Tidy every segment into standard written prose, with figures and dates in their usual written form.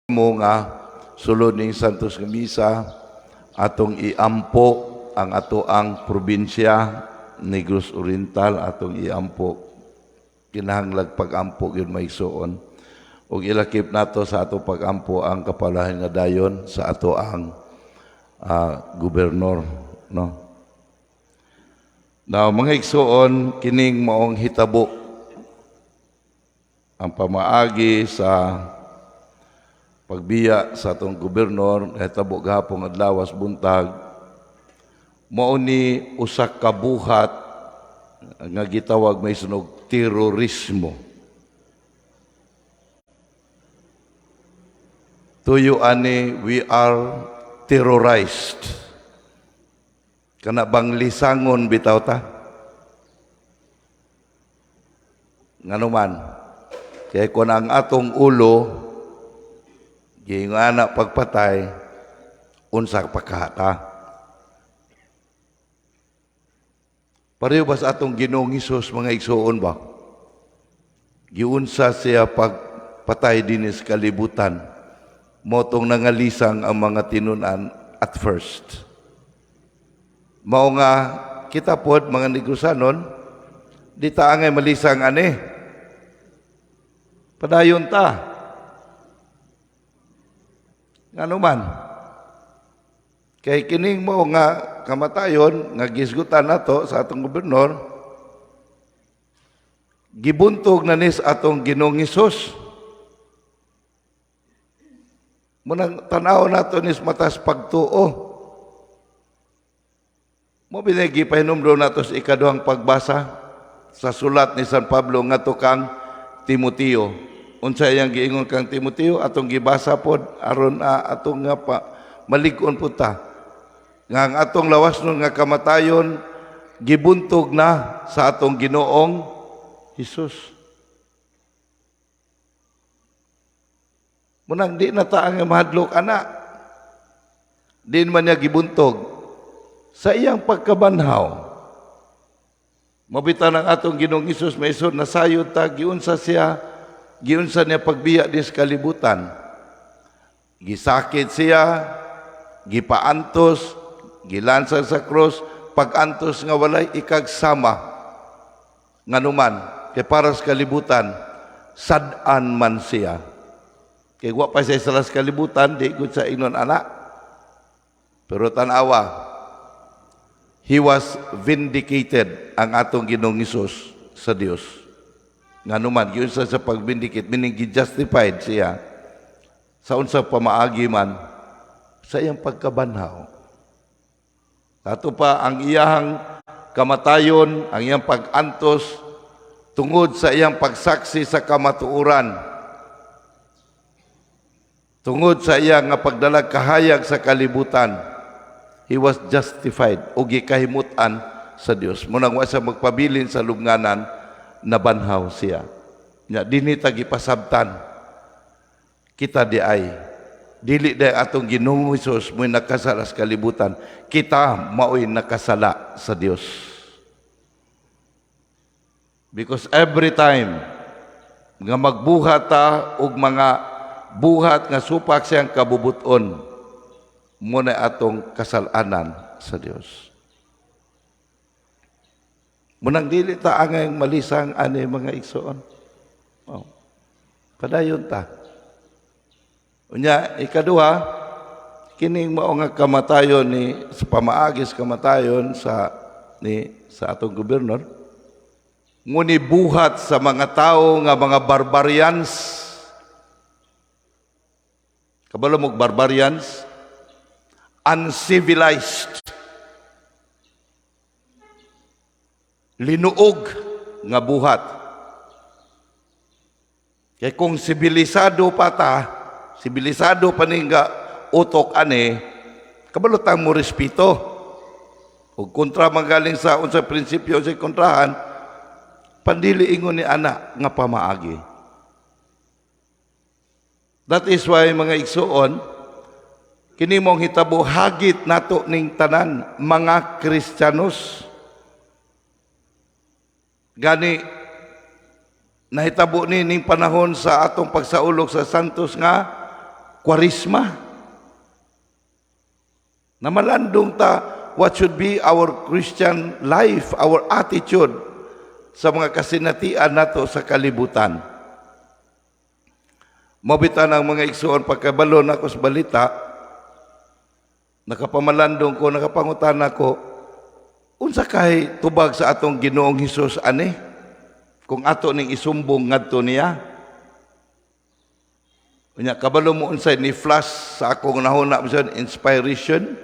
Mo nga sulod ning Santos nga Misa, atong iampo ang ato ang probinsya Negros Oriental. Atong iampo, kinahanglag pagampo gyud, maigsuon, ug ilakip nato sa ato pagampo ang kapalahin nga dayon sa ato ang gobernador, no? Now, mga igsuon, kining maong hitabo, ang pamaagi sa pagbiya sa atong gobernador, nahitabo gahapon adlaw buntag, mao ni usa ka buhat nga gitawag may sunog terorismo. Tuyo ani, we are terrorized. Kana bang lisangon bitaw ta? Nganuman, kay kun ang atong ulo giingana pagpatay, unsa pagkahata? Pareho ba sa atong Ginoong Hesus, mga igsuon ba? Giunsa siya pagpatay dinis kalibutan. Motong nangalisang ang mga tinunan at first. Mao nga kita pod mga Negrosanon, di ta angay malisang ani. Padayon ta. Ngano man? Kay kining mo nga kamatayon nga gisgutan nato sa atong gobernador, gibuntog na nis atong Ginoong Hesus. Munang tanaw nato nis matas pagtuo. Mo binay gipahinumdom nato sa ikaduhang pagbasa sa sulat ni San Pablo ngadto kang Timoteo. Unsa iyang giingon kang Timoteo, atong gibasa pod aron atong nga pa malig-on pud ta. Nga ang atong lawas nun nga kamatayon gibuntog na sa atong Ginoong Hesus. Munang di na ta ang mahadlok ana. Di man niya gibuntog sa iyang pagkabanhaw. Mabita ng atong Ginoong Hesus may isod nasayod ta giunsa siya, giunsa niya pagbiya dis kalibutan. Gisakit siya, gipaantos, gilansa sa krus, pagantos nga walay ikagsama. Nganuman, kay para sa kalibutan, sad-an man siya. Kay wa pa siya sa kalibutan, di gud sa ingnon anak. Pero tan-awa, he was vindicated ang atong Ginoong Hesus sa Dios. Nganuman, giunsa sa pag-vindicate, meaning gi-justified siya sa unsa pamaagi man sa iyang pagkabanhaw. Ato pa ang iyang kamatayon, ang iyang pag-antos tungod sa iyang pagsaksi sa kamatuoran, tungod sa iyang nga pagdalag kahayag sa kalibutan, he was justified o gikahimutan sa Dios. Munang wa siya magpabilin sa lubnganan, nabanhaw siya. Nya dinhi ta gipasabtan kita di ay dili day atong Ginoong Hesus mo'y nakasala sa kalibutan, kita mao'y nakasala sa Dios. Because every time nga magbuhat ta og mga buhat nga supak siyang kabubuton, mo na atong kasalanan sa Dios. Munang dili ta angay malisang ani, mga igsoon. Oh. Padayon ta. Unya ikaduha, kining mao nga kamatayon ni sa pamaagis kamatayon sa ni sa atong gobernador, nguni buhat sa mga tao nga mga barbarians. Kabalo mo barbarians? Uncivilized. Linuog nga buhat. Kay kung sibilisado pa ta, sibilisado pa ning nga utok ani, kabalo tang mo respeto. Ug kontra magaling sa unsa prinsipyo sa kontrahan, pandili ingon ni ana nga pamaagi. That is why, mga igsuon, kini mong hitabo hagit nato ning tanan mga Kristiyanos. Gani nahitabo ni ning panahon sa atong pagsaulog sa Santos nga Kwarisma. Namalandong ta what should be our Christian life, our attitude sa mga kasinatian nato sa kalibutan. Mao bitaw ang, mga igsuon, pagkabalo nako sa balita, nakapamalandong ko, nakapangutana ko, unsa kay tubag sa atong Ginoong Hesus ani? Kung ato ning isumbong ngadto niya? Unya, kabalo mo unsay ni flash sa akong nahuna, bisan inspiration?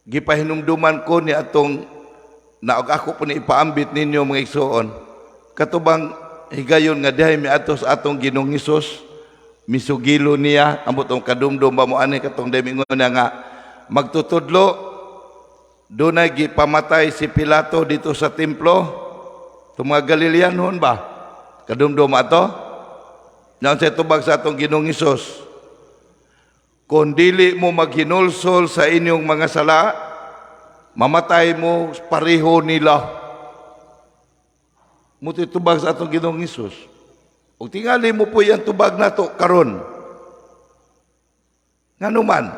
Gipahinumduman ko ni atong na og ako po ni ipaambit ninyo, mga igsuon, katubang higayon nga dihay miadto sa atong Ginoong Hesus, misugilo niya. Ambot ang kadumdum ba mo ani, katong demingon niya nga magtutudlo, dunay gipamatay si Pilato dito sa templo, itong mga Galileanhon ba? Kadumdum ato? Naon sa tubag sa atong Ginoong Hesus? "Kung dili mo maghinulsol sa inyong mga sala, mamatay mo pareho nila." Mao tubag sa atong Ginoong Hesus. Ug tingali mo po yung tubag nato karon. Nganuman,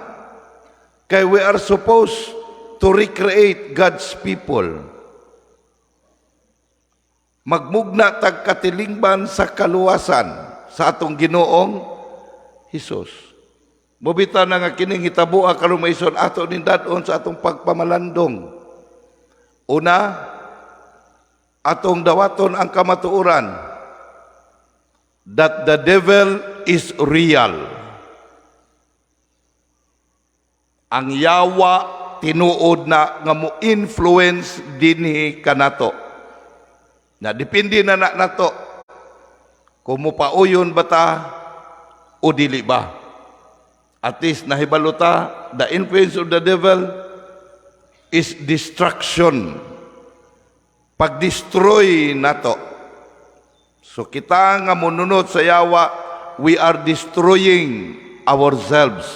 kay we are supposed to recreate God's people. Magmugna tag katilingban sa kaluwasan sa atong Ginoong Hesus. Mao bitaw na nga kining hitaboa karon, mga igsoon, ato ning dad-on sa atong pagpamalandong. Una, atong dawaton ang kamatuoran that the devil is real. Ang yawa tinuod na nga mo influence dinhi kanato. Na depende na na nato kung mopauyon ba ta o dili ba. At least nahibalo ta, the influence of the devil is destruction. Pag-destroy nato. So kita nga monunot sa yawa, we are destroying ourselves.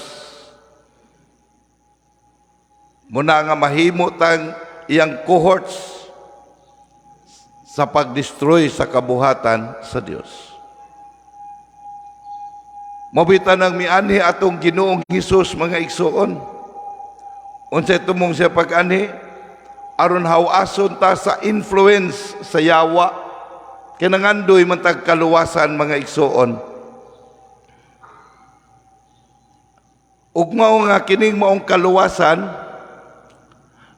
Muna nga mahimo tang iyang cohorts sa pag-destroy sa kabuhatan sa Dios. Mao bitaw nang mianhi atong Ginoong Hesus, mga igsuon. Unsay tumong siya pag-anhi? Aron hawason ta sa influence sa yawa. Kinangandoy man tag kaluwasan, mga igsuon. Ug mao nga kining maong kaluwasan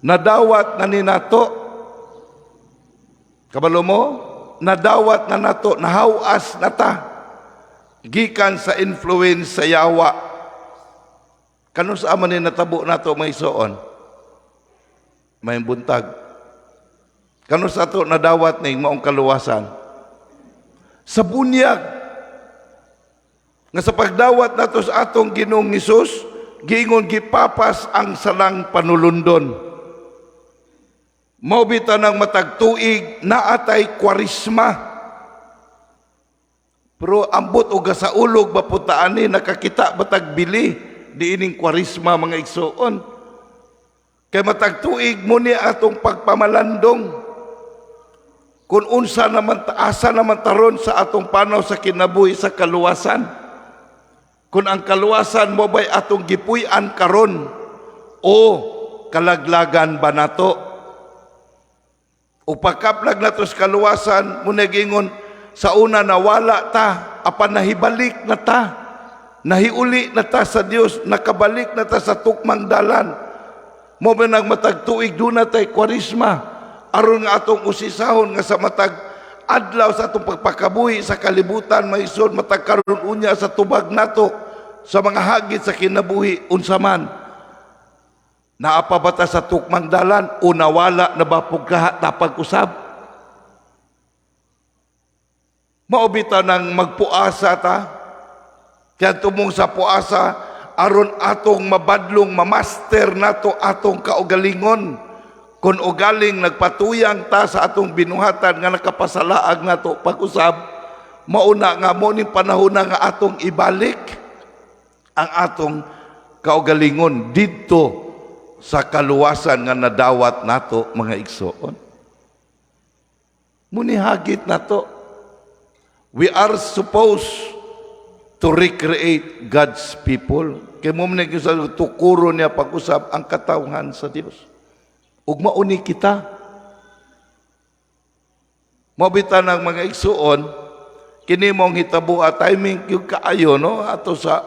nadawat na ni nato. Kabalo mo? Nadawat na nato, nahawas na ta gikan sa influence sa yawa. Kanus-a man ni natabo nato, mga igsoon? May buntag. Kanus-a ato nadawat ning maong kaluwasan? Sa bunyag. Nga sa pagdawat nato sa atong Ginoong Hesus, giingon gipapas ang salang panulundon. Mao bitaw ng matag tuig naatay Kwarisma. Pero ambot og sa ulog ba putaan ni, nakakita ba tag bili di ining Kwarisma, mga igsuon? Kay matag tuig mo ni atong pagpamalandong. Kung unsa naman asa naman taron sa atong panaw sa kinabuhi sa kaluwasan. Kung ang kaluwasan mo ba'y atong gipuy-an karon o kalaglagan ba nato? O pagkaplag nato sa kaluwasan, mo nagingon sa una nawala ta, apan nahibalik na ta. Nahiuli na ta sa Dios, nakabalik na ta sa tukmang dalan. Mo ba nagmatag tuig duna tay Kwarisma aron nga atong usisahon nga sa matag adlaw sa atong pagpakabuhi sa kalibutan, maisod, matag karon, unya sa tubag nato sa mga hagit sa kinabuhi, unsa man, naa pa ba ta sa tukmang dalan o nawala na ba pug kaha tapag usab? Mao bitaw nang magpuasa ta. Kaya tumong sa puasa aron atong mabadlong, mamaster nato atong kaugalingon. Kung ugaling nagpatuyang ta sa atong binuhatan nga nakapasalaag nato pag-usab, mauna nga mo ning panahon na nga atong ibalik ang atong kaugalingon didto sa kaluwasan nga nadawat nato, mga igsoon. Munihagit nato. We are supposed To recreate God's people. Kay mao man sa tukuro niya pag-usab ang katawhan sa Dios. Ug mauni kita. Mao bitaw ng mga igsuon, kini mong hitabo timing yung kaayo, no, ato sa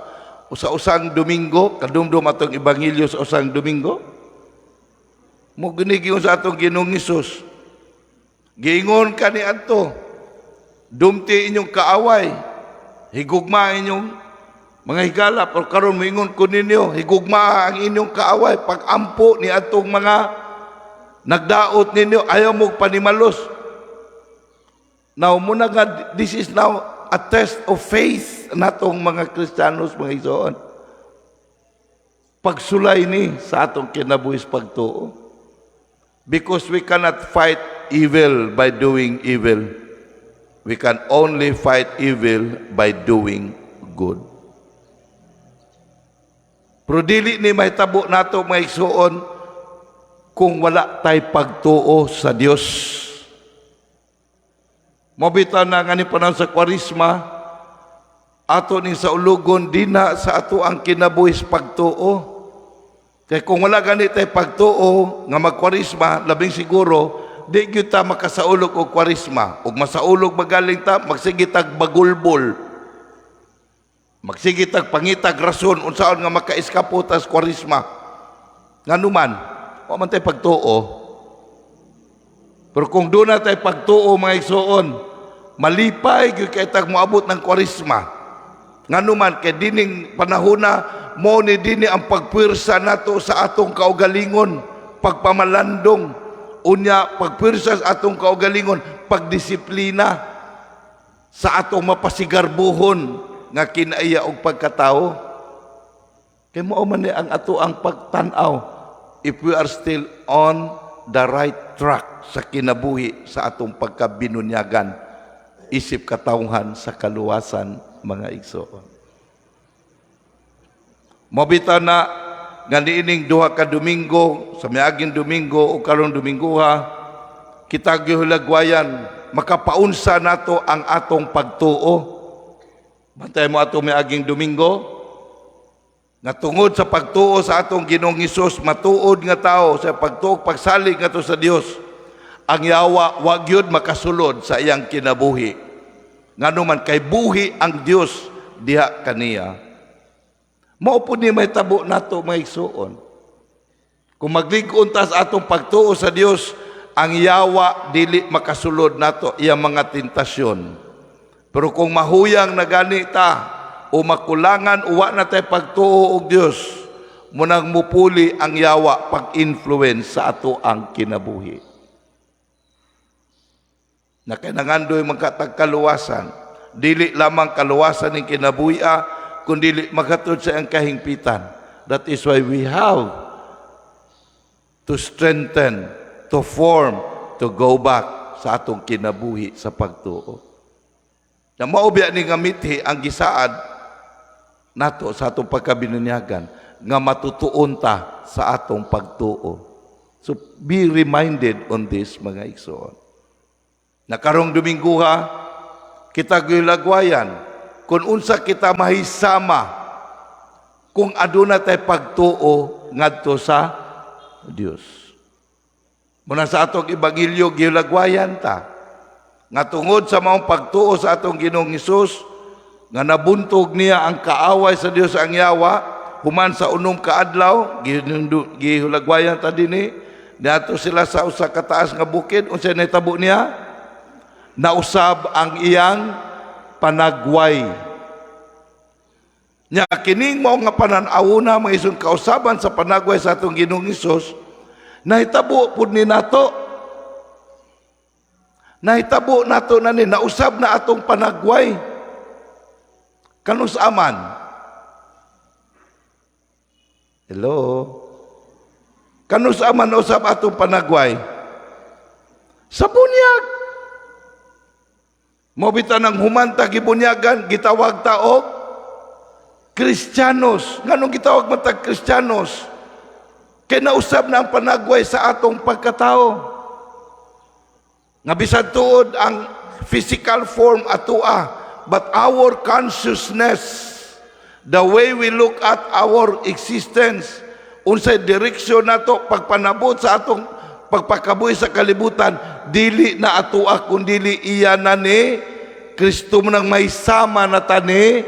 usang Domingo, kadumdum atong ebanghelyo sa usang Domingo. Mo ginigyon sa atong Ginoong Hesus. Giingon kani adto, "Dumti inyong kaaway, higugma inyong mga higala." Pero karon moingon ko ninyo, higugma ang inyong kaaway, pag-ampo ni atong mga nagdaot ninyo, ayaw mo panimalos. Now, muna nga, this is now a test of faith natong mga Kristiyanos, mga igsoon. Pagsulay ni sa atong kinabuhis pagtuo. Because we cannot fight evil by doing evil. We can only fight evil by doing good. Pero dili ni mahitabo nato, mga igsuon, kung wala tay pagtuo sa Dios. Mao bitaw na nga ni panahon sa Kwaresma, ato ni saulugon dina sa ato ang kinabuhis pagtuo. Kay kung wala gani tay pagtuo nga magkwaresma, labing siguro di gyud ta makasaulog og Kwaresma. Ug masaulog magaling ta, magsige tag bagulbol. Magsige tag pangitag rason unsaon nga maka-eskapo ta sa Kwaresma. Nganuman, wa man tay pagtuo. Pero kung doon na tay pagtuo, mga igsuon, malipay gyud kay tag moabot ng Kwaresma. Nganuman kay dining panahona mo ni dini ang pagpuwersa nato sa atong kaugalingon, pagpamalandong, unya pagpuwersa sa atong kaugalingon, pagdisiplina sa atong mapasigarbuhon nga kinaiya og pagkatao. Kay mao man ni ang ato ang pagtan-aw if we are still on the right track sa kinabuhi sa atong pagkabinunyagan isip katawhan sa kaluwasan, mga igsoon. Mao bitaw na nga niining 2 ka Domingo, sa miaging Domingo o karong Domingoha, kita gihulagwayan makapaunsa nato ang atong pagtuo. Bantay mo atong miaging Domingo, nga tungod sa pagtuo sa atong Ginoong Hesus, matuod nga tao sa pagtuo, pagsalig ngadto sa Dios, ang yawa wa gyud makasulod sa iyang kinabuhi. Ngano man kay buhi ang Dios diha kaniya. Mao pud ni mahitabo nato, mga igsuon. Kung maglig-on ta sa atong pagtuo sa Dios, ang yawa dili makasulod nato iyang mga tentasyon. Pero kung mahuyang na gani ta o makulangan uwa na tay pagtuo og Dios, munang mupuli ang yawa pag-influence sa ato ang kinabuhi. Na kinangandoy magkatag kaluwasan, dili lamang kaluwasan ng kinabuhi, kundi makatod sa iyang kahingpitan. That is why we have to strengthen, to form, to go back sa atong kinabuhi sa pagtuo. Na mao biya ni nga mithi ang gisaad nato sa atong pagkabinunyagan nga matutuon ta sa atong pagtuo. So be reminded on this, mga igsoon. Na karong Dominguha, kita gilagwayan kung unsa kita mahisama kung aduna tay pagtuo ngadto sa Dios. Muna sa atong ebanghelyo, gilagwayan ta nga tungod sa maong pagtuo sa atong Ginoong Hesus nga nabuntog niya ang kaaway sa Dios, ang yawa, human sa 6 ka adlaw. Gihulagwayan ta dinhi, niadto sila sa usa ka taas nga bukid. Unsay nahitabo niya? Nausab ang iyang panagway. Nya kining mao nga panan-awona, mga igsoon, kausaban sa panagway sa atong Ginoong Hesus, nahitabo pud ni nato. Nahitabo nato na ni nausab na atong panagway. Kanus aman? Hello? Kanus aman nausab atong panagway? Sa bunyag. Mao bitaw nang human ta gibunyagan, gitawag ta og Kristiyanos. Nganong gitawag man tag Kristiyanos? Kay nausab na ang panagway sa atong pagkatao. Nga bisan tuod ang physical form atoa, but our consciousness, the way we look at our existence, unsay direksyon nato pagpanabot sa atong pagpakabuhi sa kalibutan, dili na atoa kun dili iya na ni Kristo. Mao nang may sama na ta ni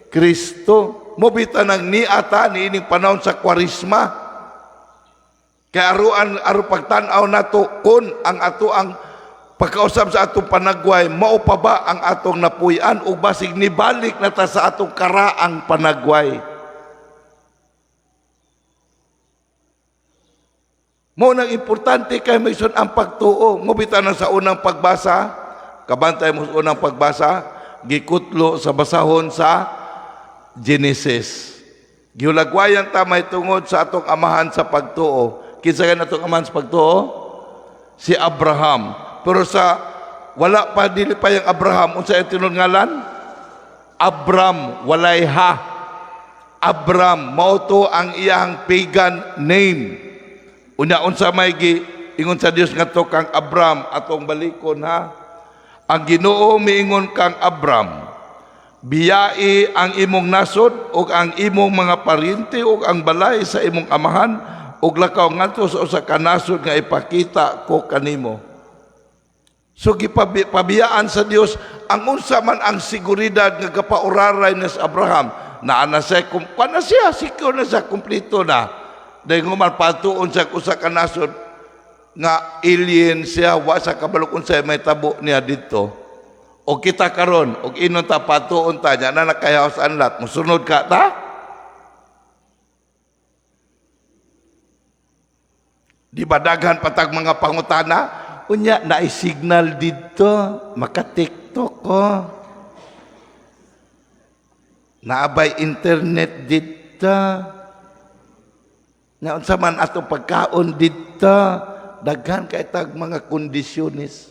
Kristo. Mao bitaw nang niata ni ining panahon sa Kwaresma. Kay aruan aron pagtan-aw nato kun ang ato ang pagkausab sa atong panagway mao pa ba ang atong napuy-an o basig nibalik na ta sa atong karaang panagway. Mao nang importante kay Mason ang pagtuo. Mao bitaw na sa unang pagbasa, kabantay mo sa unang pagbasa, gikutlo sa basahon sa Genesis. Gihulagwayan ta may tungod sa atong amahan sa pagtuo. Kinsa gani atong amahan sa pagtuo? Si Abraham. Pero sa wala pa, dili pa yung Abraham, unsa ang tinuod ngalan? Abram, walay ha. Abram, mao to ang iyang pagan name. Unya unsa may gi ingon sa Dios ngadto kang Abram, atong balikon ha. Ang Ginoo miingon kang Abram, biyai ang imong nasod ug ang imong mga paryente ug ang balay sa imong amahan ug lakaw ngadto sa usa ka nasod nga ipakita ko kanimo. So gipabiyaan sa Dios ang unsa man ang seguridad nga gapauraray ni sa Abraham. Naa na siya, na siya, secure na siya, kumpleto na. Dahil nguman patuon sa usa ka nasod nga alien siya, wa sa kabalo kung sa may tabo niya dito. O kita karon, og inon ta patuon ta nya na nakayaw sa anlat, musunod ka ta? Di ba daghan patag mga pangutana? Unya naay signal dito, maka-TikTok ko. Naabay internet dito. Naunsa man atong pagkaon dito, daghan kay tag mga kondisyones.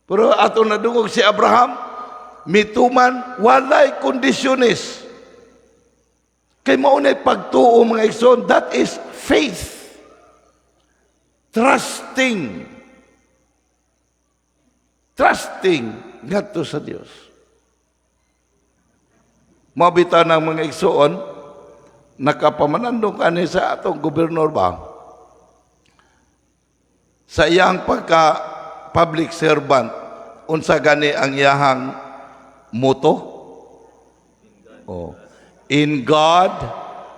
Pero atong nadungog si Abraham, mituman walay kondisyones. Kay mao nay pagtuo, mga igsoon, that is faith. Trusting. Trusting ngadto sa Dios. Mao bitaw ng mga igsoon, nakapamanandong kani sa atong gobernador ba? Sa iyang pagka public servant, unsa gani ang iyahang motto? Oh. In God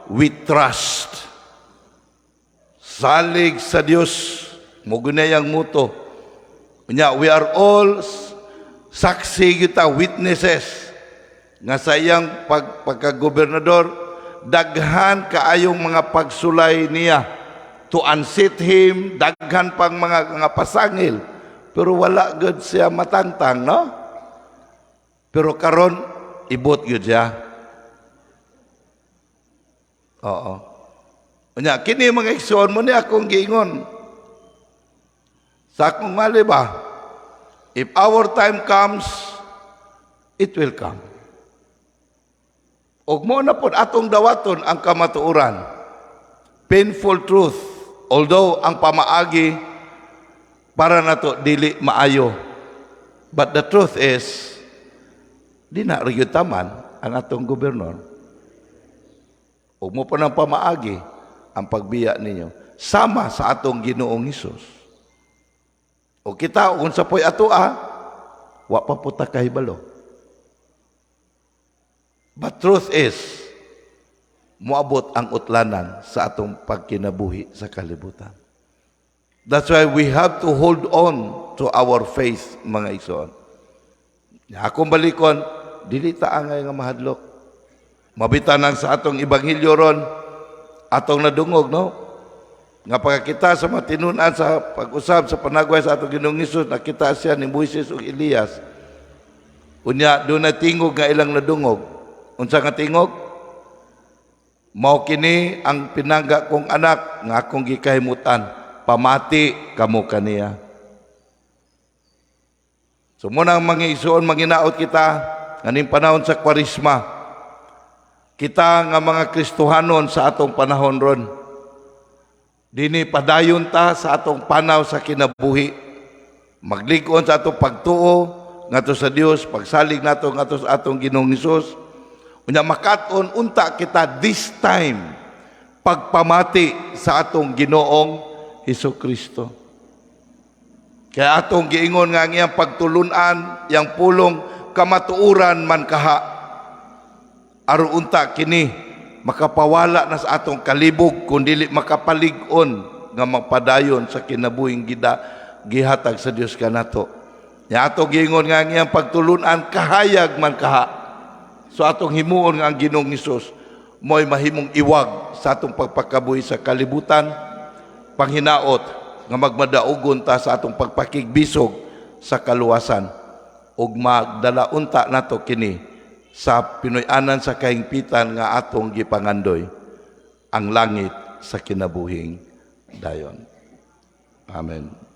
we trust. Salig sa Dios, mo ang motto. Unya, we are all saksi kita, witnesses nga sa iyang pagka-gobernador, daghan kaayong mga pagsulay niya to unseat him, daghan pang mga pasangil, pero wala gud siya matangtang, no? Pero karon ibot gyud siya. Oo. Unya kini, mga igsoon, mo ni akong giingon sa akong mali ba, if our time comes, it will come. Ug mo na pod atong dawaton ang kamatuoran. Painful truth, although ang pamaagi para nato dili maayo. But the truth is, di na rin taman ang atong gobernador. Ug mo pa ng pamaagi ang pagbiya ninyo sama sa atong Ginoong Hesus. O kita unsa po'y atoa, wa pa po ta kahibalo. But truth is, moabot ang utlanan sa atong pagkinabuhi sa kalibutan. That's why we have to hold on to our faith, mga igsoon. Akong balikon, dili ta angay nga mahadlok. Mabita nang sa atong ebanghelyo ron, atong nadungog, no? Nga pagkakita sa matinunan sa pag-usab sa panagway sa atong Ginoong Hesus, nakita siya ni Moises ug Elias. Unya doon na tingog nga ilang nadungog. Unsa nga tingog? Mao kini ang pinangga kong anak nga akong gikahimutan. Pamati kamo kaniya. So muna ang mga igsoon, manginaot kita nganing panahon sa Kwaresma. Kita nga mga Kristohanon sa atong panahon ron. Dini padayon ta sa atong panaw sa kinabuhi. Maglig-on sa atong pagtuo ngadto sa Dios, pagsalig nato ngadto sa atong Ginoong Hesus. Unya makat-on unta kita this time pagpamati sa atong Ginoong Hesus Kristo. Kaya atong giingon nga ang iyang pagtulunan, iyang pulong kamatuoran man kaha. Aron unta kini makapawala na sa atong kalibog kung dili makapalig-on nga magpadayon sa kinabuhing gida gihatag sa Dios kanato. Ya, ato giingon nga ang iyang pagtulunan kahayag man kaha. So atong himuon nga ang Ginoong Hesus mo'y mahimong iwag sa atong pagpakabuhi sa kalibutan, panghinaot nga magmadaugon ta sa atong pagpakigbisog sa kaluwasan ug magdala unta nato kini sa Pinoy-anan sa kahingpitan nga atong gipangandoy, ang langit sa kinabuhing dayon. Amen.